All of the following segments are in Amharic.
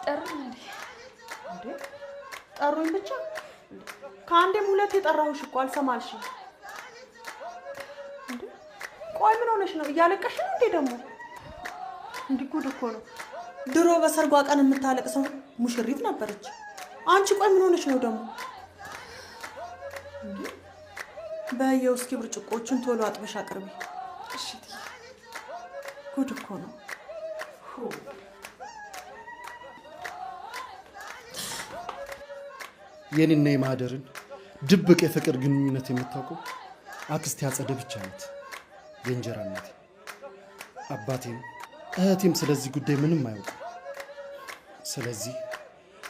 ጠሩኝ እንዴ? እንዴ ጠሩኝ ብቻ? ከአንዴም ሁለቴ የጠራሁሽ እኮ አልሰማልሽም። እንዴ ቆይ ምን ሆነሽ ነው? እያለቀሽ ነው እንዴ ደግሞ? እንዲህ ጉድ እኮ ነው። ድሮ በሰርጓ ቀን የምታለቅሰው ሙሽሪት ነበረች። አንቺ ቆይ ምን ሆነሽ ነው ደግሞ? እንዴ በየውስኪ ብርጭቆቹን ቶሎ አጥበሽ አቅርቢ። እሺ እትዬ። ጉድ እኮ ነው። የኔና የማህደርን ድብቅ የፍቅር ግንኙነት የምታውቀው አክስቴ አጸደ ብቻ ናት፣ የእንጀራ እናቴ። አባቴም እህቴም ስለዚህ ጉዳይ ምንም አያውቁም። ስለዚህ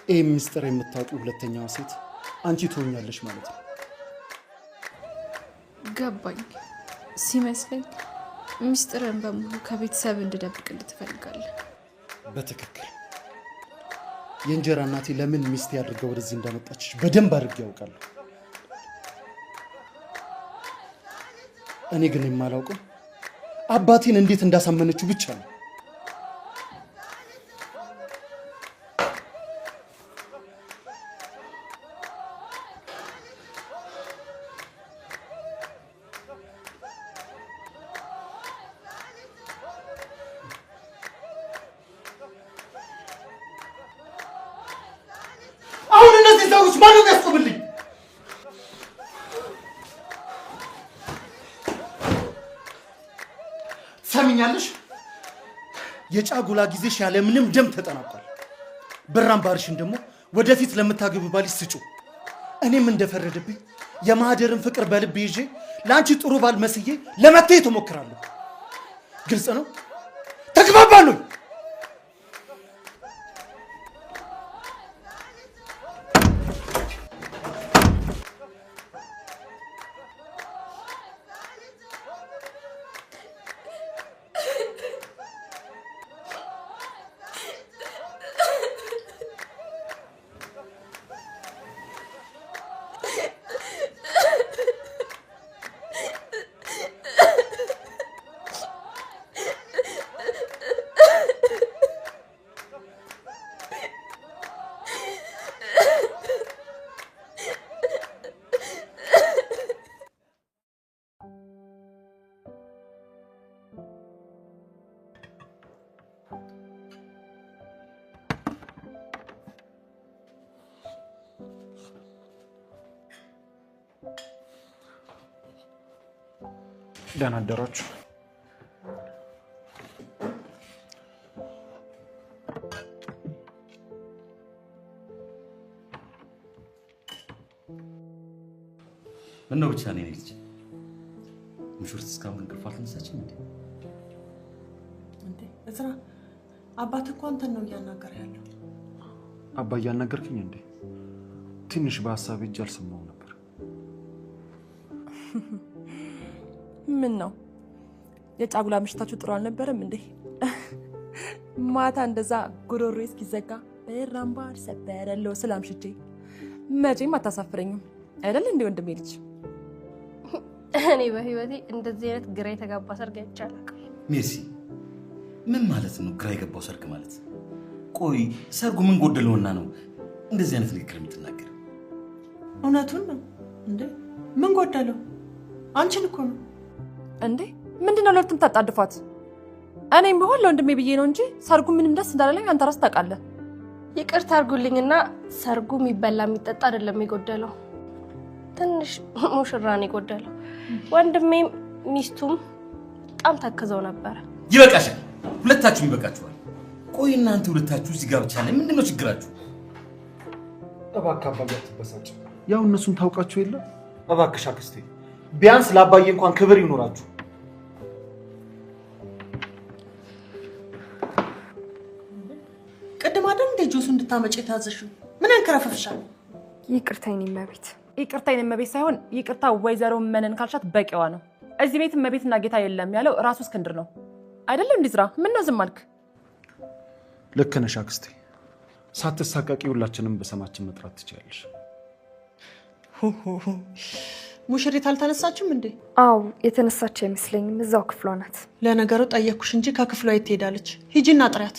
ይህ ምስጢር የምታውቂው ሁለተኛዋ ሴት አንቺ ትሆኛለሽ ማለት ነው። ገባኝ። ሲመስለኝ ሚስጥርን በሙሉ ከቤተሰብ እንድደብቅልህ ትፈልጋለህ። በትክክል የእንጀራ እናቴ ለምን ሚስቴ አድርጋ ወደዚህ እንዳመጣችሽ በደንብ አድርጌ ያውቃለሁ። እኔ ግን የማላውቀው አባቴን እንዴት እንዳሳመነችው ብቻ ነው። አሁን እነዚህ ሰዎች ማነው የሚያስቆምልኝ? ትሰሚኛለሽ? የጫጉላ ጊዜሽ ያለ ምንም ደም ተጠናቋል። ብር አምባርሽን ደግሞ ወደፊት ለምታገቢው ባልሽ ስጪው። እኔም እንደፈረደብኝ የማህደርን ፍቅር በልብ ይዤ ለአንቺ ጥሩ ባል መስዬ ለመታየት እሞክራለሁ። ግልጽ ነው? ተግባባን ወይ? ደህና አደራችሁ። ምነው ብቻ ነው የኔ ልጅ? ሙሽሪት እስካሁን እንቅልፍ አልተነሳችም እንዴ? እንዴ እዝራ፣ አባት እኮ አንተን ነው እያናገረ ያለው። አባ እያናገርክኝ እንዴ? ትንሽ በሀሳብ እጅ አልሰማሁም ነበር። ምን ነው የጫጉላ ምሽታችሁ ጥሩ አልነበረም እንዴ? ማታ እንደዛ ጉሮሮዬ እስኪዘጋ ብር አምባር ሰበረለው ስላምሽቼ መቼም አታሳፍረኝም አይደል እንዴ ወንድሜ ልጅ? እኔ በህይወቴ እንደዚህ አይነት ግራ የተጋባ ሰርግ አይቼ አላውቅም። ሜርሲ፣ ምን ማለት ነው ግራ የገባው ሰርግ ማለት? ቆይ ሰርጉ ምን ጎደለውና ነው እንደዚህ አይነት ንግግር የምትናገር? እውነቱን ነው እንዴ? ምን ጎደለው? አንቺን እኮ ነው እንዴ። ምንድነው ለሁለቱም ታጣድፏት? እኔም ቢሆን ለወንድሜ ብዬ ነው እንጂ ሰርጉ ምንም ደስ እንዳላለኝ አንተ ራስህ ታውቃለህ። ይቅርታ አድርጉልኝና ሰርጉ የሚበላ የሚጠጣ አይደለም የጎደለው፣ ትንሽ ሙሽራን የጎደለው። ወንድሜም ሚስቱም በጣም ታክዘው ነበረ። ይበቃሻል፣ ሁለታችሁም ይበቃችኋል። ቆይ እናንተ ሁለታችሁ እዚህ ጋር ብቻ ላይ ምንድነው ችግራችሁ? እባክህ አባዬ አትበሳጭ። ያው እነሱን ታውቃቸው የለ። እባክሽ አክስቴ ቢያንስ ለአባዬ እንኳን ክብር ይኖራችሁ። ቅድም አይደል እንደ ጁስ እንድታመጪ የታዘዝሽው? ምን ያንከረፈፍሻል? ይቅርታ የኔ እመቤት። ይቅርታ የኔ እመቤት ሳይሆን ይቅርታ ወይዘሮ መነን ካልሻት በቂዋ ነው። እዚህ ቤት እመቤትና ጌታ የለም ያለው ራሱ እስክንድር ነው አይደለም? እንዴ ዝራ፣ ምነው ዝም አልክ? ልክ ነሽ አክስቴ። ሳትሳቀቂ ሁላችንም በሰማችን መጥራት ትችያለሽ። ሙሽሪት አልተነሳችም እንዴ? አዎ የተነሳች አይመስለኝም። እዛው ክፍሏ ናት። ለነገሩ ጠየቅኩሽ እንጂ ከክፍሏ የት ትሄዳለች? ሂጂና ጥሪያት።